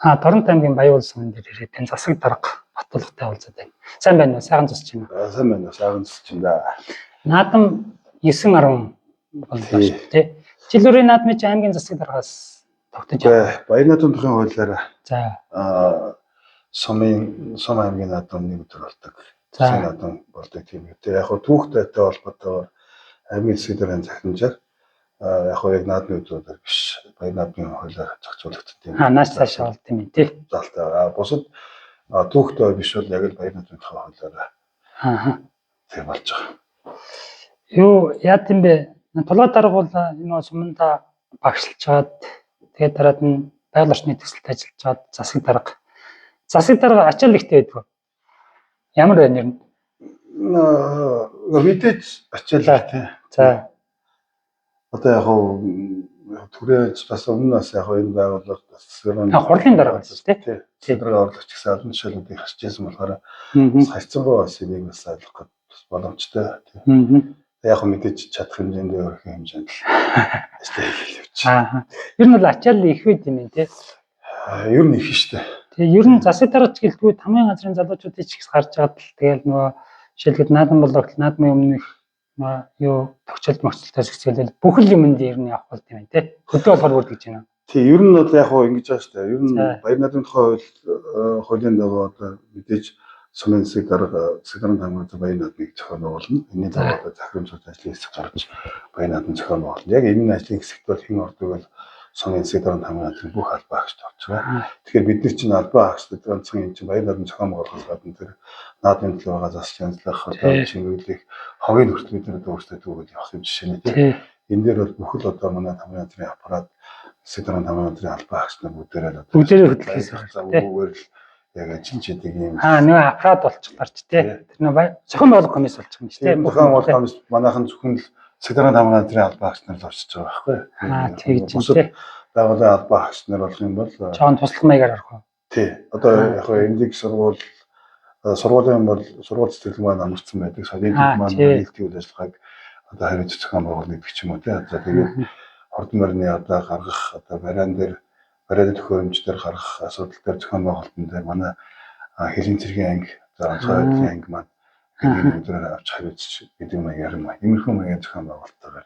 Дорнот аймгийн Баян улсын дээр ирээд тань засаг дарга Батулгатай уулзаад байна. Сайн байна уу? Сайхан зусч байна уу? Сайн байна уу? Сайхан зусч байна да. Наадам 9.10 боллоо шүү дээ. Жил бүрийн наадмын чинь аймгийн засаг даргаас тогтож байна. Баян наадмын хуулиар За. Сумын сум аймгийн наадам нэг өдөр болдог. За. Засгийн наадам болдог тийм үү. Тэгээ яг хөө түүхтайтай холбоотойгоор аймгийн засгийн даргын захирамжаар яг хөө яг наадмын өдрүүдээр биш. Баян наадмын хуулиар зохицуулагдсан тийм. Нааш цаашаа болд юм тий. Заалтай. Бусад түүхтэй биш бол яг л баян наадмын хуулиар тийм болж байгаа. Юу яад юм бэ? Тулгаа дарга бол энэ суманда багшилж чаад тэгээд дараад нь байгаль орчны төсөлд ажиллаж чаад засаг дарга. Засаг дарга ачаал ихтэй байдаг. Ямар байна ер нь? Мэдээж ачаал тий. За. Одоо яг хуу түрээж бас өмнө бас яг энэ байгууллага бас Хурлын дарга байсан шүү дээ. Тий. Дарга орлогч гэсэн албан тушаалуудыг харж байсан болохоор хайцсангүй бас энийг бас ойлгох гэж бас боломжтой. Тий. Яг хуу мэдээж чадах хэмжээнд өөрөх хэмжээнд л ажлаа хийгээл явчих. Ер нь бол ачаал их байд юм тий. Ер нь их шүү дээ. Тэгээ ер нь засаг даргач гэлтгүй тамийн газрын залуучуудыг ч их гарч чад л тэгэл нөгөө жишээлбэл наадам болоод наадмын өмнөх юу тогтчолд могцолтой зохицуулал бүхэл юмд ер нь явах болд юм байна тий. Хөдөө болохоор бүр гэж байна. Тий, ер нь бол яг хуу ингэж байгаа шүү дээ. Ер нь баяр наадмын тухай хууль хуулийн дагуу одоо мэдээж сумын засаг дарга засаг даргын хамгаалал баяр наадмыг зохион байгуулна. Энэний дагуу одоо захирамж ажлын хэсэг гарч баяр наадам зохион байгуулна. Яг энэ ажлын хэсэгт бол хэн ордог бол сумын засаг даргын хамгааллын бүх албан хаагчид орж байгаа. Тэгэхээр бид нар чинь албан хаагчдад ганцхан энэ чинь баяр наадам зохион байгуулахаас гадна тэр наадмын төлөө байгаа засал янзлах одоо чимэглэх хогийн хүртэл бид нар одоо өөрсдөө түүгээл явах юм жишээ нь тийм. Энэ дээр бол бүхэл одоо манай тамгын газрын аппарат засаг даргын тамгын газрын албан хаагч нар бүгдээрээ л одоо бүгдээрээ хөдлөх зүгээр л яг ажиллаж яадаг юм. Нөгөө аппарат болчихлоо ч тий. Тэр нөгөө зохион байгуулах комисс болчих юм шүү тий. Зохион байгуулах комисс манайхан зөвхөн л засаг даргын тамгын газрын албан хаагч нар л орчиж байгаа байхгүй. Тэгж тий. Байгууллагын албан хаагч нар болох юм бол жоон туслах маягаар орох уу? Тий. Одоо яг хөө эмнэлэг сургууль сургуулийн бол сургууль сэтгэл маань амарсан байдаг. Соёлын төв маань нийтийн үйл ажиллагааг одоо хариуц зохион байгуулна гэдэг ч юм уу тий. За тэгээд хордон морины одоо гаргах одоо бариан дээр барианы төхөөрөмж дээр гаргах асуудал дээр зохион байгуулалтын дээр манай хөлийн цэргийн анги, за онцгой байдлын анги маань гэдэг өдрөөр авч хариуцч гэдэг маягаар юм. Иймэрхүү маягаар зохион байгуулалтаар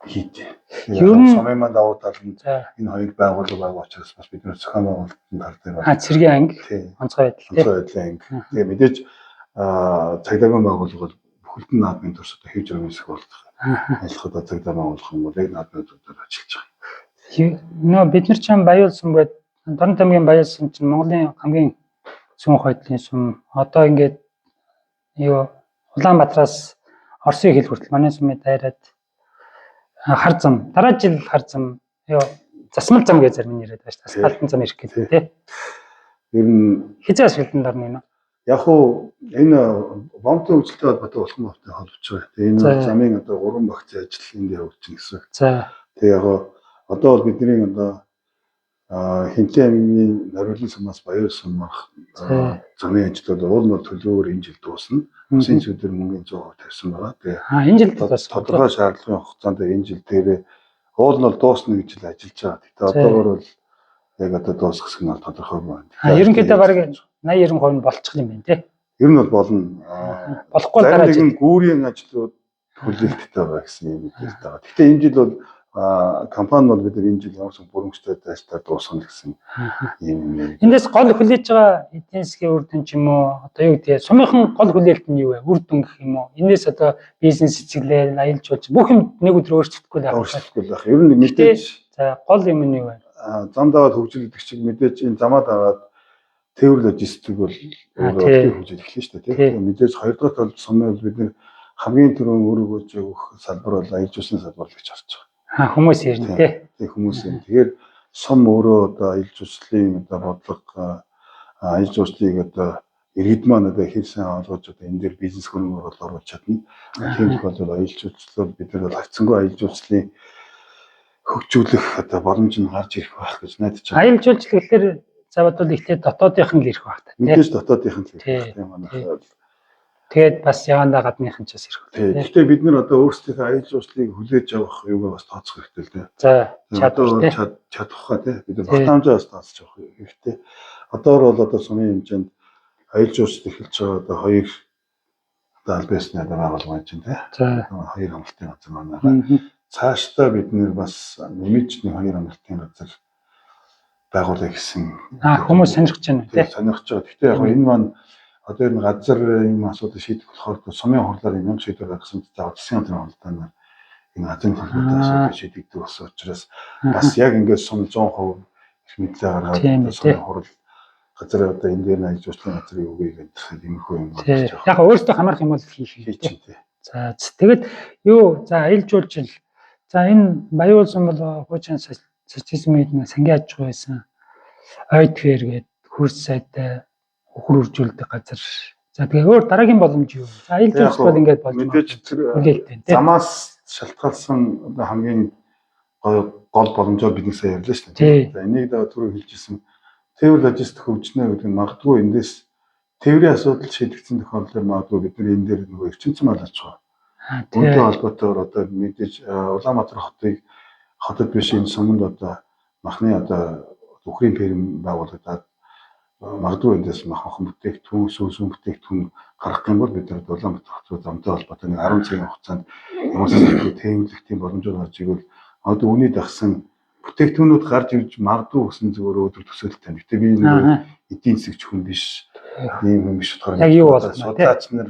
хийдэг. Ер нь сумын маань давуу тал нь энэ хоёр байгууллага байгаа учраас бас бид нар зохион байгуулалтын тал дээр цэргийн анги, онцгой байдал, онцгой байдлын анги. Тэгээ мэдээж цагдаагийн байгууллага бол бүхэлд нь наадмын турш одоо хэв журмын хэсэг болох. Ажиллах одоо цагдаа байгуулах юм бол яг наадмын өдрөөр ажиллаж байгаа. Нөө бид нар ч Баян сум гээд Дорнот аймгийн Баян сум чинь Монголын хамгийн зүүн хойдлын сум. Одоо ингээд юу Улаанбаатараас Оросын хил хүртэл манай сумыг дайраад хар зам дараа жил хар зам юу засмал зам гэж зарим нь яриад байгаа шүү дээ. Асфальтын зам ирэх гэдэг тий. Ер нь хизээ асфальтын орно юм. Яг уу энэ бомбын хөгжилтэй холбоотой улхан бомбтой холбож байгаа. Тэгээ энэ замын одоо 3 багцын ажил энд явагдаж гэсэн. За. Тэгээ яг одоо бол бидний одоо Хинтээ аймгийн Нориулын сумаас Баян сум орох замын ажил бол уул нь бол төлөвөөр энэ жил дуусна. Усын цэвэр мөнгөний 100% тавьсан байгаа. Тэгээ энэ жил дуусна. Тодорхой шаардлагын хугацаанд энэ жил дээрээ уул нь бол дуусна гэж л ажиллаж байгаа. Гэтэ одоогор бол яг одоо дуусах хэсэг нь бол тодорхойгүй байна. Ерөнхийдөө бараг 80 90% нь болчих юм байна тий. Ер нь бол болно. Болохгүй дараа жил гүүрийн ажлууд хүлээлттэй байгаа гэсэн юм мэдээлэл байгаа. Гэтэ энэ жил бол компани бол бид нар энэ жил ямар ч бүрэмжтэй дайстаар дуусгана гэсэн юм юм. Эндээс гол хүлээж байгаа эдийн засгийн үр дүн ч юм уу одоо юу гэдэг сумынхан гол хүлээлт нь юу вэ? Үр дүн гэх юм уу? Энээс одоо бизнес цэцэглэл, аялал жуулчлал бүх юм нэг өдөр өөрчлөгдөхгүй л байх. Өөрчлөгдөхгүй л байх. Ер нь мэдээж за гол юм нь юу вэ? Зам дагаад хөгжил гэдэг чиг мэдээж энэ замаа дагаад тээвэр логистик бол өөрөө хөгжил эхэлнэ шүү дээ тийм. Мэдээж хоёрдугаар тал сумын бол бид нар хамгийн түрүүн өргөөж өгөх салбар бол аялал жуулчлалын салбар л гэж харж байгаа. Хүмүүс ирнэ тий. Тий, хүмүүс ирнэ. Тэгэхээр сум өөрөө одоо аялал жуулчлалын одоо бодлого аялал жуулчлалыг одоо иргэд маань одоо хэр сайн олгож одоо энэ дээр бизнес хөрөнгө оруулалт оруулж чадна. Тийм тохиолдолд аялал жуулчлал бид нар бол хайцсангүй аялал жуулчлалын хөгжүүлэх одоо боломж нь гарч ирэх байх гэж найдаж байна. Аялал жуулчлал гэхэлэр за бодвол эхлээд дотоодынх нь л ирэх байх та. Мэдээж дотоодынх нь л ирэх байх тийм манайх. Тэгээд бас явандаа гадныхан ч бас ирэх. Тий. Гэхдээ бид нар одоо өөрсдийнхөө аялал жуулчлалыг хүлээж авах юугаа бас тооцох хэрэгтэй л дээ. За, чадвар тий. Чадах хаа тий. Бид нар багтаамжаа бас тооцож авах хэрэгтэй. Одоогор бол одоо сумын хэмжээнд аялал жуулчлал эхэлж байгаа одоо хоёр одоо аль биесны одоо байгууллага байна чинь тий. За. Хоёр амралтын газар маань байгаа. Цаашдаа бид нэр бас нэмж нэг хоёр амралтын газар байгуулъя гэсэн. Хүмүүс сонирхож байна тий. Сонирхож байгаа. Гэхдээ яг энэ маань одоо ер нь газар ийм асуудал шийдэх болохоор сумын хурлаар юм шийдвэр гаргасан. За, засгийн газрын хуралдаанаар энэ газрын холбоотой асуудал шийдэгдэх болсон учраас бас яг ингээд сум 100% их мэдлээ гаргаад сумын хурал газар одоо энэ дээр нь аялал жуулчлалын газрыг өгье гэдэг иймэрхүү юм болж байгаа. Яг өөртөө хамаарах юм бол хийх чинь тий. За, тэгэд юу за аялал жуулчлал. За, энэ Баян улсын бол хуучин социализмын үед сангийн аж ахуй байсан. Ойдгээр гээд хөрс сайтай үхэр үржүүлдэг газар. За, тэгээ өөр дараагийн боломж юу? За, аялал жуулчлал бол ингээд болж мэдээж тэр замаас шалтгаалсан одоо хамгийн гол боломжоор бид нэг сая ярьлаа шүү дээ. За, энийг даа түрүү хэлжсэн тээвэр логистик хөгжнө гэдэг нь магадгүй эндээс тээврийн асуудал шийдэгдсэн тохиолдолд магадгүй бид нар энэ дээр нөгөө эрчимцэн мал очих. Үүнтэй холбоотойгоор одоо мэдээж Улаанбаатар хотыг хотод биш энэ суманд одоо махны одоо үхрийн ферм байгуулагдаад магадгүй эндээс мах махан бүтээгдэхүүн, сүүн бүтээгдэхүүн гаргах юм бол бид нар Улаанбаатар хот руу замтай холбоотой нэг 10 цагийн хугацаанд ямар нэгэн тээвэрлэх тийм боломжоор гарч игэл одоо үүний дагсан бүтээгдэхүүнүүд гарч ирж магадгүй гэсэн зүгээр өдөр төсөөлөлтэй. Гэтэ би нэг эдийн засгч хүн биш, ийм хүн биш болохоор яг юу болно судлаач нар,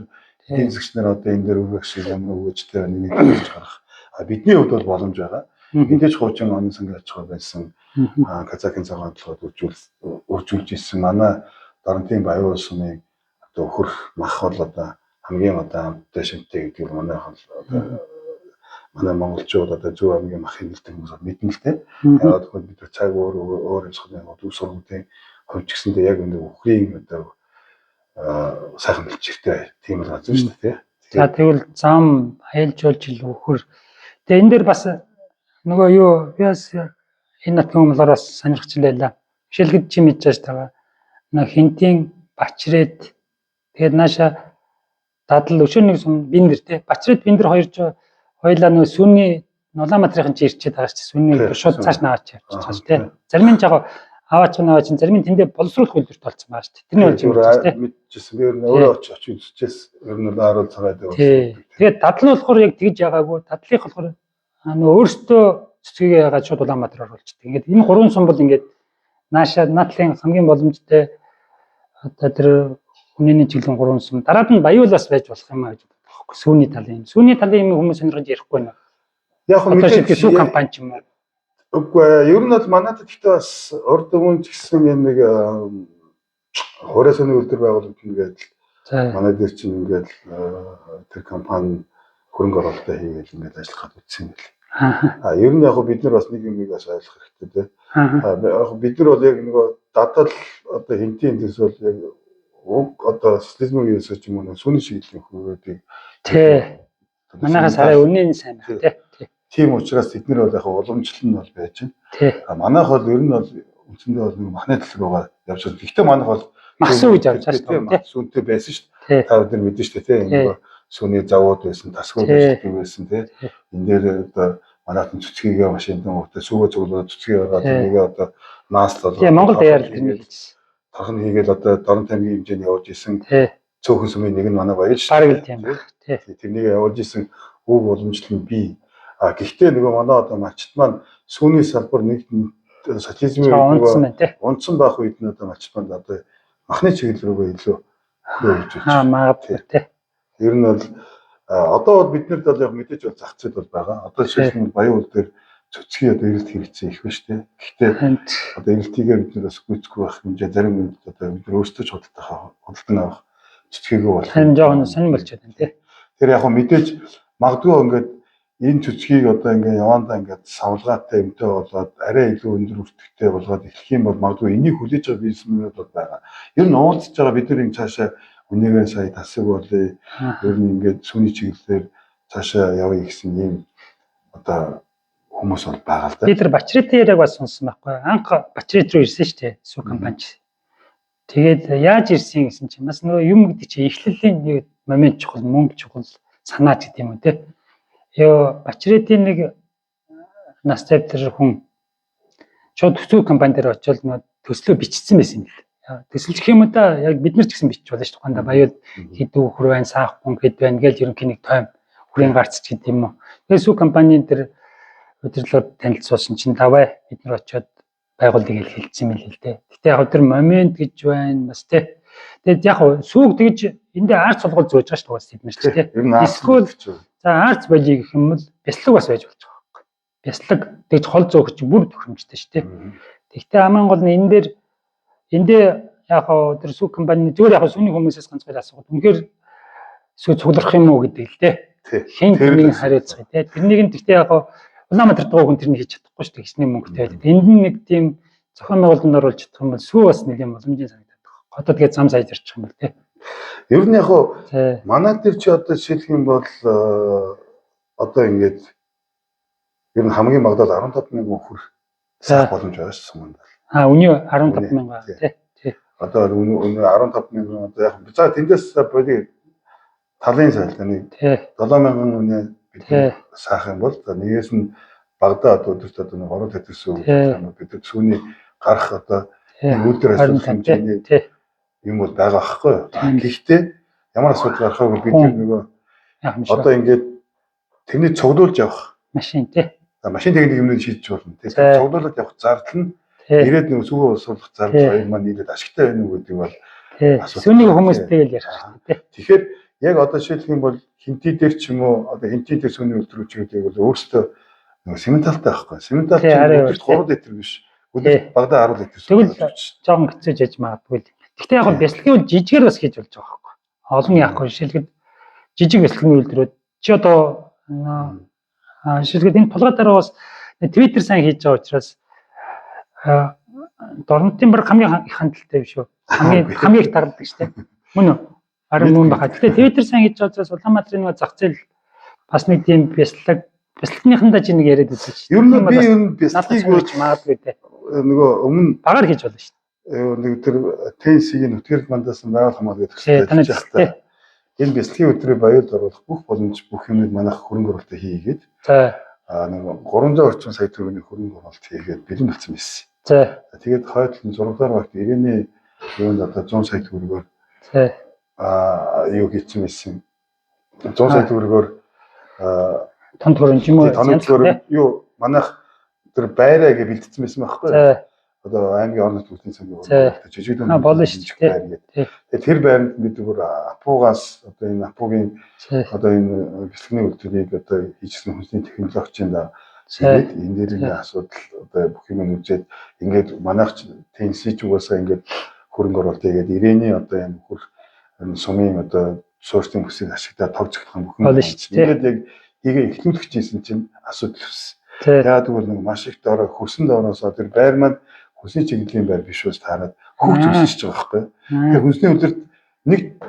эдийн засгч нар одоо энэ дээр өвөх шиг ямар өгөөжтэй байна энийг хэлж гарах. А бидний хувьд бол боломж байгаа. Мэдээж хуучин онон сангийн аж ахуй байсан Казахын цагаан толгойд үржүүлж ирсэн манай Дорнотын Баян улсын одоо өхөрх мах бол одоо хамгийн одоо амттай шимтэй гэдэг нь манай одоо манай монголчууд одоо зөв хамгийн мах хэмнэлдэг хүмүүс мэднэ л дээ. Яг тэгвэл бид цаг өөр өөр юмсхны өв сургуулийн хувьд ч гэсэндээ яг энэ өхрийн одоо сайхан бэлчээртэй тийм л газар шүү дээ. За, тэгвэл зам, аялал жуулчлал, өхөр. Тэгээ энэ дээр бас нөгөө юу би бас энэ нутгийн хүмүүлээр бас сонирхч байлаа. Жишээлбэл чи мэдж байгаа. Нөө хинтийн Бачрээд тэгээд нааша дадал өшөө нэг сум биндэр тий. Бачрээд биндэр хоёр ч хоёлаа нөгөө сүний Улаанбаатарын чи ирчээд байгаа чи сүний шууд цааш наваач явчихж байгаа шүү тий. Зарим нь жоо аваач наваач зарим нь тэндээ боловсруулах үйлдвэрт болсон байгаа шүү. Тэрний болж юм тий. Мэдчихсэн. Би ер нь өөрөө очиж үзчихээс ер нь 10 цагаа дээр. Тэгээд дадал нь болохоор яг тэгж ягаагүй. Дадлынх болохоор нөгөө өөртөө цэцгийг ягаад шууд Улаанбаатар оруулчихдаг. Ингээд энэ гурван сум бол ингээд нааша наадлын хамгийн боломжтой одоо тэр үнэний чиглэлийн гурван сум. Дараад нь Баяул бас байж болох юм а гэж бодох. Сүүний талын юм. Сүүний талын юм хүмүүс сонирхож ярихгүй байна. Яг нь мэдээж сүү компани ч юм уу. Үгүй ер нь бол манайд гэхдээ бас урд өмнө ч гэсэн энэ нэг хуурай сүний үйлдвэр байгуулагдана гэдэг манай дээр чинь ингээд тэр компани хөрөнгө оруулалтаа хийгээл ингээд ажиллах гээд үтсэн юм байна. А ер нь яг бид нар бас нэг юмыг бас ойлгох хэрэгтэй тий. Яг бид нар бол яг нөгөө дадал одоо хинтийн дэс бол яг уг одоо социализмын үеэс ч юм уу сүний чиглэлийн хөрөөдийг тий. Манайхаас арай үнэн сайн байна тий. Тийм учраас тэд нар бол яг уламжлал нь бол байж байна. Тий. А манайх бол ер нь бол үндсэндээ бол нэг махны тал руугаа явж байгаа. Гэхдээ манайх бол мах сүү гэж авч байгаа шүү дээ. Сүүнтэй байсан шүү дээ. Та бид нар мэдэн шүү дээ тий. Нөгөө сүүний завууд байсан, тасгууд ажилладаг байсан тий. Энэ дээр одоо манайхан цэцгийгээ машинтан уутаа сүүгээ цуглуулаад цэцгээ гаргаад тэрийгээ одоо маслал тий Монгол даяар л тэр хэлсэн. Тархан хийгээл одоо Дорнот аймгийн хэмжээнд явуулж исэн. Цөөхөн сүмийн нэг нь манай Баяр шүү. Бараг л тийм байх тий. Тэрнийг явуулж исэн өв боломжлол нь бий. А гэхдээ нөгөө манай одоо малчт маань сүүний салбар нэг социализмын үед унтсан байх үед нь одоо малчт маань одоо махны чиглэл рүүгээ илүү хөрөө өгч байна. Магадгүй тий. Ер нь бол одоо бол бид нарт бол яг мэдээж бол зах зээл бол байгаа. Одоо жишээлбэл Баян уул дээр цөцгийн одоо эрэлт хэрэгцээ их байна шүү дээ. Гэхдээ одоо эрэлтийгээ бид нар бас гүйцэхгүй байх хэмжээ зарим үед одоо бид нар өөрсдөө ч худалдан авах цөцгийгөө болох. Харин жоохон сонир болчиход байна тий. Тэр яг хөө мэдээж магадгүй ингээд энэ цөцгийг одоо ингээд явандаа ингээд савлгаатай юмтай болоод арай илүү өндөр өртөгтэй болгоод эхлэх юм бол магадгүй энийг хүлээж байгаа бизнесмэнүүд бол байгаа. Ер нь уулзж байгаа бид нар энэ цаашаа үнийгээ сая тасаг болъё. Ер нь ингээд сүүний чиглэлээр цаашаа явъя гэсэн ийм одоо хүмүүс бол байгаа л да. Би тэр Бачритын яриаг бас сонссон байхгүй. Анх Бачрит руу ирсэн шүү дээ. Сүү компани. Тэгээд яаж ирсэн гэсэн чинь бас нөгөө юм гэдэг чинь эхлэлийн нэг момент чухал, мөнгө чухал, санаа ч гэдэг юм уу те. Йоо, Бачредийн нэг нас тэр хүн шууд төсөв компани дээр очиод нөгөө төслөө бичсэн байсан юм л. Төсөлжих юм да яг бид нар ч гэсэн бичиж болно шүү дээ. Тухайдаа баяул хэд үхэр байна, саах хүн хэд байна гэж ерөнхий нэг тойм хүрэн гарц ч гэдэг юм уу. Тэгээд сүү компанийн тэр удирдлагад танилцуулсан чинь давай бид нар очиод байгуулъя гэж хэлсэн юм л дээ. Гэтэ яг тэр момент гэж байна бас те. Тэгээд яг сүүг тэгж эндээ арц сулгуул зөөж байгаа шүү дээ бид нар ч те. Эсвэл за арц болиё гэх юм бол бяцлаг бас байж болж байгаа байхгүй. Бяцлаг тэгж хол зөөх чинь бүр тохиромжтой шүү дээ. Тэгтээ хамгийн гол нь энэ дээр эндээ яг тэр сүү компани зүгээр яг сүүний хүмүүсээс ганцгаар асуугаад үнэхээр сүү цугларах юм уу гэдэг л те. Хин тэрнийг хариуцах те. Тэрнийг нь тэгтээ яг Улаанбаатар дуу хүн тэрнийг хийж чадахгүй шүү дээ хичнээн мөнгөтэй байдаг. Энд нь нэг тийм зохион байгуулалтанд оруулж чадах юм бол сүү бас нэг юм боломжийн санагдаад байгаа. Одоо тэгээд зам сайжирчих юм бол те. Ер нь яг манай дээр чи одоо жишээлх юм бол одоо ингээд ер нь хамгийн багадаа 15 мянган үхэр сах боломж байгаа шүү суманд. А үний 15 мянга тий. Тий. Одоо өнөө 15 мянган одоо яг за тэндээс боли талын сайлта нэг 7 мянган үнэ бид саах юм бол за нэгээс нь багадаа одоо өдөрт одоо нэг 3 татварсан юм бид нар сүүний гарах одоо үйлдвэр асуудал хэмжээний юм бол байгаа байхгүй. Гэхдээ ямар асуудал гарах вэ бид нөгөө одоо ингээд тэрний цуглуулж явах машин тий. Машин техник юмнууд шийдэж болно. Тэгэхээр цуглуулад явах зардал нь ирээд нөгөө сүүгээ боловсруулах зардал хоёр маань нийлээд ашигтай байна уу гэдэг бол асуудал. Сүүнийг хүмүүстэй л ярих шүү дээ. Тэгэхээр яг одоо жишээлх юм бол хинти дээр ч юм уу одоо хинти дээр сүүний үйлдвэр гэдэг бол өөрөөсөө нөгөө сементалтай байхгүй. Сементал чинь өдөрт 3 литр биш. Өдөрт багадаа 10 литр. Тэгвэл жоохон хэцүү жиж магадгүй л. Гэхдээ яг бяцлагын үйл жижигээр бас хийж болж байгаа байхгүй. Олон яахгүй жишээлбэл жижиг бяцлагын үйлдвэрүүд чи одоо жишээлбэл энэ тулгай дараа бас Twitter сайн хийж байгаа учраас Дорнотын баг хамгийн их хандлттай биш үү? Хамгийн их тарладаг шүү дээ. Мөн үү? Харин мөн баха. Гэхдээ Twitter сайн хийж байгаа учраас Улаанбаатарын нөгөө зах зээл бас нэг тийм бяцлагныхандаа чи нэг яриад байсан шүү. Ер нь би ер нь бяцлагыг болж магадгүй дээ. Нөгөө өмнө багаар хийж болно шүү дээ. Нэг тэр TNC-ийн нүтгэрд мандасан байгаль хамгаалал гэдэг төсөлтэй. Энэ бяцлагын өдрийг баялд оруулах бүх боломж бүх юмыг манайх хөрөнгө оруулалт хийгээд. За. Нэг 300 орчим сая төгрөгийн хөрөнгө оруулалт хийгээд бэлэн болсон байсан. За. Тэгээд хойд нь 6 дугаар багт Ирэний юунд одоо 100 сая төгрөгөөр за юу хийсэн байсан. 100 сая төгрөгөөр тон төгрөг юм уу? Тон төгрөг юу манайх тэр байраа гэж бэлтгэсэн байсан байхгүй юу? Одоо аймгийн орон нутгийн сангийн хөрөнгө жижиг дүн болно шүү дээ. Тэгээд тэр байранд бид бүр Апугаас одоо энэ Апугийн одоо энэ бяцлагны үйлдвэрийг одоо хийжсэн хүнсний технологичийн да тэгээд энэ дээр ингээ асуудал одоо бүх юм үзээд ингээд манайх TNC ч угаасаа ингээд хөрөнгө оруулалт хийгээд Ирэний одоо энэ хөр сумын одоо суурьтын бүсийг ашиглаад тог зохих бүх юм ингээд яг хийгээ эхлүүлэх гэсэн чинь асуудал үүссэн. Яг тэгвэл нэг маш их дорой хөрсөн доороос тэр байр маань хүнсний чиглэлийн байр биш бас таарад хөгж өсөж байгаа байхгүй. Тэгэхээр хүнсний өдөрт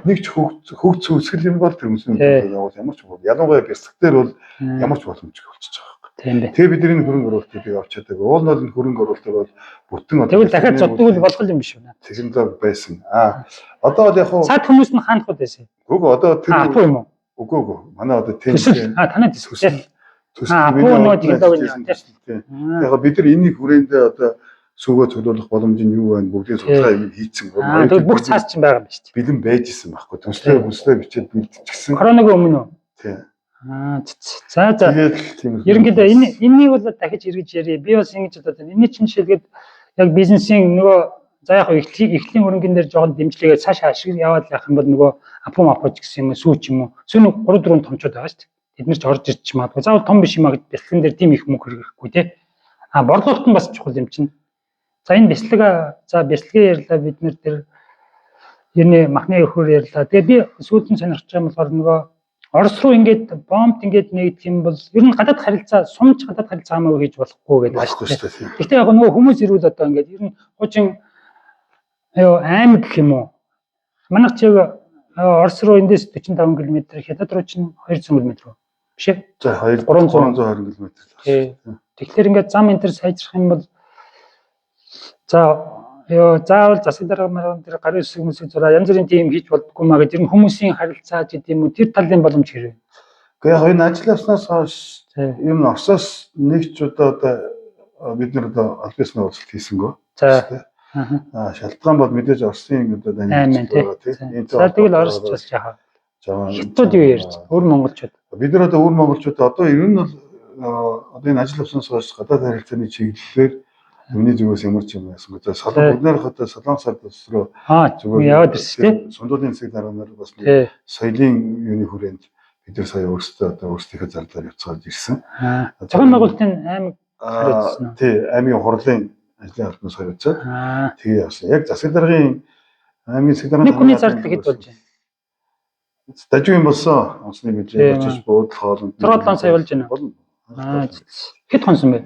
нэг ч хөгж өсгөл юм бол тэр хүнсний өдөрт явуул ямар ч ялангуяа бяцлаг дээр бол ямар ч боломжгүй болчихж байгаа байхгүй. Тийм бэ. Тэгээ бид энэ хөрөнгө оруулалтыг авч чадаагүй. Уул нь бол энэ хөрөнгө оруулалтыг бол бүтэн одоо тэгвэл дахиад зодтгүй болох юм биш үү? Технологи байсан. Одоо бол яг хуу цаад хүмүүс нь хаанхуд байсан. Үгүй одоо тэр Апу юм уу? Үгүй. Манай одоо тийм танай төсөл. Төсөл Апу нөгөө технологи юм тийм. Яг бид нар энэний хүрээндээ одоо сүүгээ цуглуулах боломж нь юу байна бүгдийг судалгаа юм хийцэн. Тэгвэл бүх цаас чинь байгаа юм шүү дээ. Бэлэн байж исэн байхгүй. Төслөө хүслээ бичээд бэлтчихсэн. Коронагийн өмнө үү? Тийм. За за. Ерөнхийдөө энэнийг бол дахиж эргэж ярья. Би бас ингэж бодод байна. Энэний чинь жишээлгээд яг бизнесийн нөгөө за яг эхлийн хөрөнгөн дээр жоохон дэмжлэгээ цаашаа ашиг яваад явах юм бол нөгөө апу мапуч гэсэн юм уу сүү ч юм уу. Сүүний 3 4 томчууд байгаа шүү дээ. Тэд нар ч орж ирч магадгүй. Заавал том биш юм а гэж бяцлаган дээр тийм их мөнгө хэрэггүй те. Борлуулалт нь бас чухал юм чинь. За энэ бяцлага за бяцлагын ярьлаа бид нэр тэр юуны махны өхөр ярьлаа. Тэгээ би сүүлд нь сонирхож байгаа юм болохоор нөгөө Орос руу ингээд бомб ингээд нэгдэх юм бол ер нь гадаад харилцаа сумч гадаад харилцаа хамаагүй хийж болохгүй гэдэг байна шүү дээ. Гэхдээ яг нөгөө хүмүүс ирвэл одоо ингээд ер нь хуучин аймаг гэх юм уу. Манайх чи Орос руу эндээс 45 км, Хятад руу чинь 200 км үү? Биш ээ? За 320 км. Тэгэхээр ингээд зам энэ төр сайжрах юм бол за Йоо, заавал засаг дарга марган тэр гарын үсэг мүсэг зураа янз бүрийн тийм хийж болдгоо маа гэдэг. Тэр нь хүмүүсийн харилцаа гэдэг юм уу, тэр талын боломж хэрэг. Гэхдээ яг энэ ажил явснаас хойш ер нь Оросоос нэг ч удаа одоо бид нар одоо аль биесны уулзалт хийсэнгөө. За. Шалтгаан бол мэдээж Оросын одоо даний байгаа тийм. За тэгвэл Орос ч бас яхаа. Хятад юу ярьж? Өвөр монголчууд. Бид нар одоо өвөр монголчууд одоо ер нь бол одоо энэ ажил явснаас хойш гадаад харилцааны чиглэлээр миний зүгээс ямар ч юм яасан. За солон бүгднэрх одоо Солонгос ард улс руу зүгээр яваад ирсэн тийм. Сундуулийн засаг дарга нар бас нэг соёлын юуны хүрээнд бид нар сая өөрсдөө одоо өөрсдийнхөө зардлаар явцгааж ирсэн. Зохион байгуулалтын аймаг хариуцсан уу? Тий, аймгийн хурлын ажлын албанаас хариуцаад тэгээ явсан. Яг засаг даргын аймгийн засаг даргын нэг хүний зардал хэд болж байна? Дажгүй юм болсон. Онцны бюджет очиж буудал хоолнд 6-7 сая болж байна. Болно. Хэд хонсон бэ?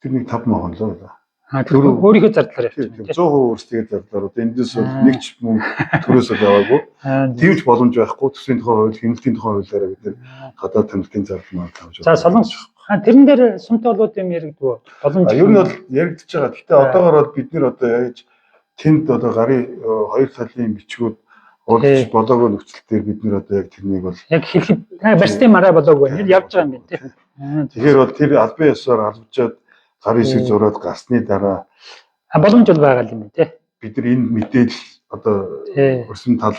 Тэр нэг 5 мөн л. Тэр өөрийнхөө зардлаар явчихсан. 100% өөрсдийнхөө зардлаар одоо эндээс бол нэг ч мөнгө төрөөс бол аваагүй. Тийм ч боломж байхгүй. Төсвийн тухай хууль, хяналтын тухай хуулиараа бид нар гадаад тамиртын зардал маань тавьж байна. За Солонгос тэрэн дээр сумтай болоод юм яригдв. Боломж. Ер нь бол яригдчихэж байгаа. Гэхдээ одоогор бол бид нар одоо яаж тэнд одоо гарын хоёр талын бичгүүд уулзч болоогүй нөхцөл дээр бид нар одоо яг тэрнийг бол яг хэлэхэд барьцын мараа болоогүй нэр явж байгаа юм байна тий. Тэгэхээр бол тэр албан ёсоор албажаад гарын хэсэг зураад гарсны дараа боломж бол байгаа юм байна тий. Бид нар энэ мэдээлэл одоо өрсөн тал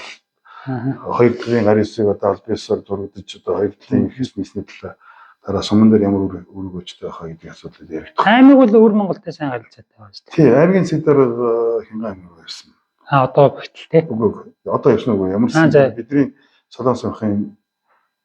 хоёр талын гарын хэсэг одоо албан ёсоор зурагдаж одоо хоёр талын эрх нийсний талаар дараа суман дээр ямар үүрэг өчтэй байхаа гэдэг асуудлыг яригдах. Аймаг бол өвөр Монголтой сайн харилцаатай байна шүү дээ. Тий, аймгийн засаг дарга Хинган аймаг руу ирсэн. Одоо хүртэл тий. Үгүй одоо явсан үгүй ямар ч бидний Солонгос анхын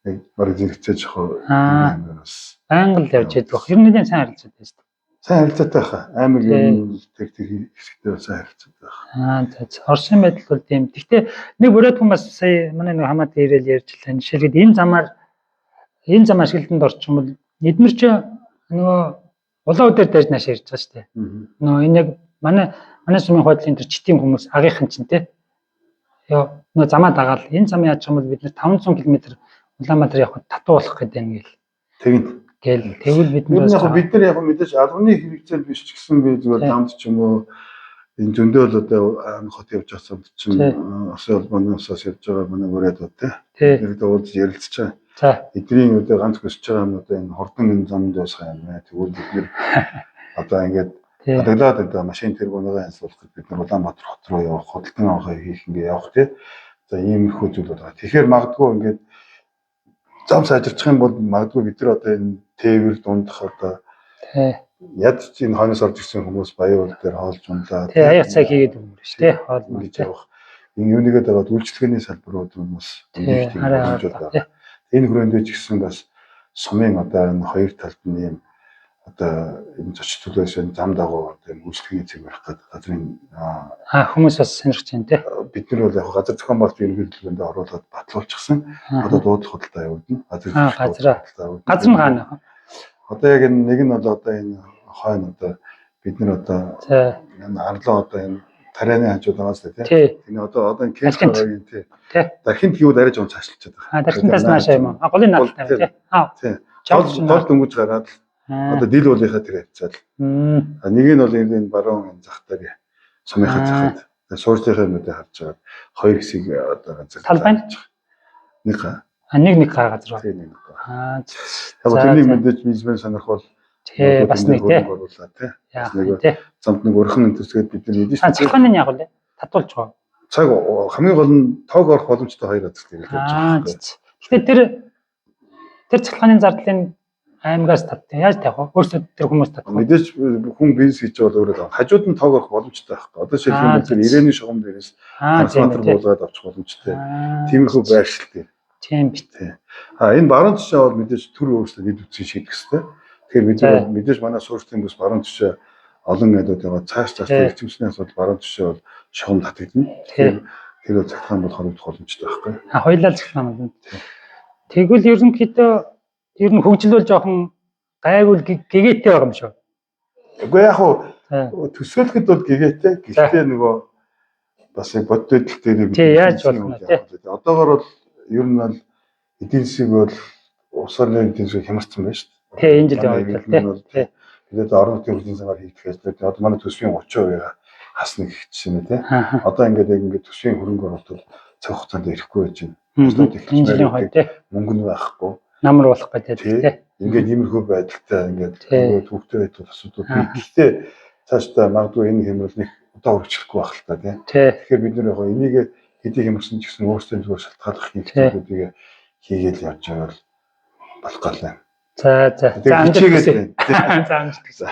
яг бараг зэрэгцээж явах аймагаас байнга л явж байдаг. Ер нь нэлээд сайн харилцаатай шүү дээ. Сайн харилцаатай хаа. Аймаг ер нь тэр хэсэгтээ сайн харилцаатай хаа. За Оросын байдал бол тийм. Гэхдээ нэг бүрээд хүн бас сая манай нэг хамаат ирээл ярьж лээ. Жишээлбэл энэ замаар энэ зам ашиглалтанд орчих юм бол эднэр чи нөгөө улаан үдээр дайж нааш ярьж байгаа шүү дээ. Нөгөө энэ яг манай сумын хойдлын тэр читийн хүмүүс агийнхан чинь те. Йоо нөгөө замаа дагаал энэ зам яаж юм бол бид нэр 500 км Улаанбаатар явахад татуу болох гэдэг юм гээл. Тэгнь. Гээл тэгвэл бид нар яг бид нар яг мэдээж албаны хэрэгцээ биш ч гэсэн би зүгээр замд ч юм уу энэ зөндөө л одоо аймаг хот явж байгаа замд чинь Оросын холбооны улсаас явж байгаа манай бүрээд те. Тэр уулзаж ярилцж байгаа. За эдний өдөө ганц хүсэж байгаа юм одоо энэ хурдан энэ замд дуусах юм байна. Тэгвэл бид нэр одоо ингээд адаглаад одоо машин тэргүүнийгээ янзлуулахад бид нар Улаанбаатар хот руу явах, худалдан авахыг хийх ингээ явах тий. За иймэрхүү зүйл байгаа. Тэгэхээр магадгүй ингээд зам сайжирчих юм бол магадгүй бид нар одоо энэ тээвэр дундах одоо яд энэ хойноос орж ирсэн хүмүүс баян уул дээр хоолж унлаа. Тий, аяг цаг хийгээд өгмөр ш тий. Хоол ингэж явах. Энэ юунийгээ дагаад үйлчлэгээний салбарууд нь бас их тийм боломжууд байна. Энэ хүрээндээ ч гэсэн бас сумын одоо энэ хоёр талд нь ийм одоо энэ зочид төлөөс энэ зам дагуу одоо энэ үйлчлэгээний цэг барих гэдэг газрын хүмүүс бас сонирхож байна тий. Бид нар бол яг газар зохион байгуулалт ерөнхий төлөвөндөө оруулаад батлуулчихсан. Одоо дуудлах худалдаа явагдана. Газар нь хаана вэ? Одоо яг энэ нэг нь бол одоо энэ хойно одоо бид нар одоо энэ арлаа одоо энэ тарианы хажууд байгаа сте тий. Энэ одоо энэ кемпгийн тий. Дахин гэвэл арай жоон цаашлчаад байгаа. Дахинтаас наашаа юм уу? Голын наадтай тий. Тий. Гол дөнгөж гараад одоо дил уулынхаа тэр хавцаал. Нэг нь бол энэ баруун энэ зах дээр сумынхаа захад суурьтынхаа юмнуудыг харж байгаа хоёр хэсгийг одоо газар тал байна. Нэг га. Нэг нэг га газар. Тийм нэг га. Яг тэрнийг мэдээж бизнесмен сонирхвол тий бас нэг тий. Бас нэг замд нэг өрхөн төсгээд бид нар мэдэн шүү. Цахилгаан нь яг вэ? Татуулж байгаа. Цаг хамгийн гол нь тоог орох боломжтой хоёр газар дээр л явж байгаа. Тэгэхээр тэр цахилгааны зардлын аймгаас татдаг. Яаж тавих вэ? Өөрсдөө тэр хүмүүс татах. Мэдээж хүн бизнес хийж байгаа бол өөрөө л хажууд нь тоог орох боломжтой байхгүй. Одоо жишээлбэл тэр Ирэний шугам дээрээс трансформатор буулгаад авчих боломжтой. Тиймэрхүү байршил дээр. Тийм бит. Энэ баруун тишээ бол мэдээж төр өөрсдөө дэд үтсийг шийдэх хэрэгтэй. Тэгэхээр бид мэдээж манай суурьтын бүс баруун тишээ олон айлууд байгаа. Цааш цааш эрчимсний асуудал баруун тишээ бол шугам татагдана. Тэгэхээр тэр бол цахилгаан бол хоригдох боломжтой байхгүй. Хоёулаа цахилгаан болно. Тэгвэл ерөнхийдөө ер нь хөгжил бол жоохон гайгүй гэгээтэй байгаа юм шүү. Үгүй яг хуу төсөөлөхөд бол гэгээтэй. Гэхдээ нөгөө бас яг бодит байдал дээр бид яаж болох вэ? Одоогор бол ер нь бол эдийн засаг бол улс орны эдийн засаг хямарсан байна шүү дээ. Тий, энэ жилийн үед тий. Бид одоо орон нутгийн эдийн засгаар хийх ажлууд одоо манай төсвийн 30%-ийг хасна гэх жишээ нэ тий. Одоо ингээд яг ингээд төсвийн хөрөнгө оруулалт бол цаг хугацаанд ирэхгүй байж байна. Ажлууд эхэлж энэ жилийн хойд тий. Мөнгө нь байхгүй. Намар болох гэдэг тий. Ингээд иймэрхүү байдалтай ингээд төвхтэй байдал асуудал бий. Гэхдээ цаашдаа магадгүй энэ хямрал нэг удаа үргэлжлэхгүй байх л та тий. Тэгэхээр бид нэр яг энийг хэдий хямарсан ч гэсэн өөрсдөө зүгээр шалтгааллах хийх зүйлүүдийг хийгээл явж байгаа бол болох гал байна. За за. За амжилт. За амжилт.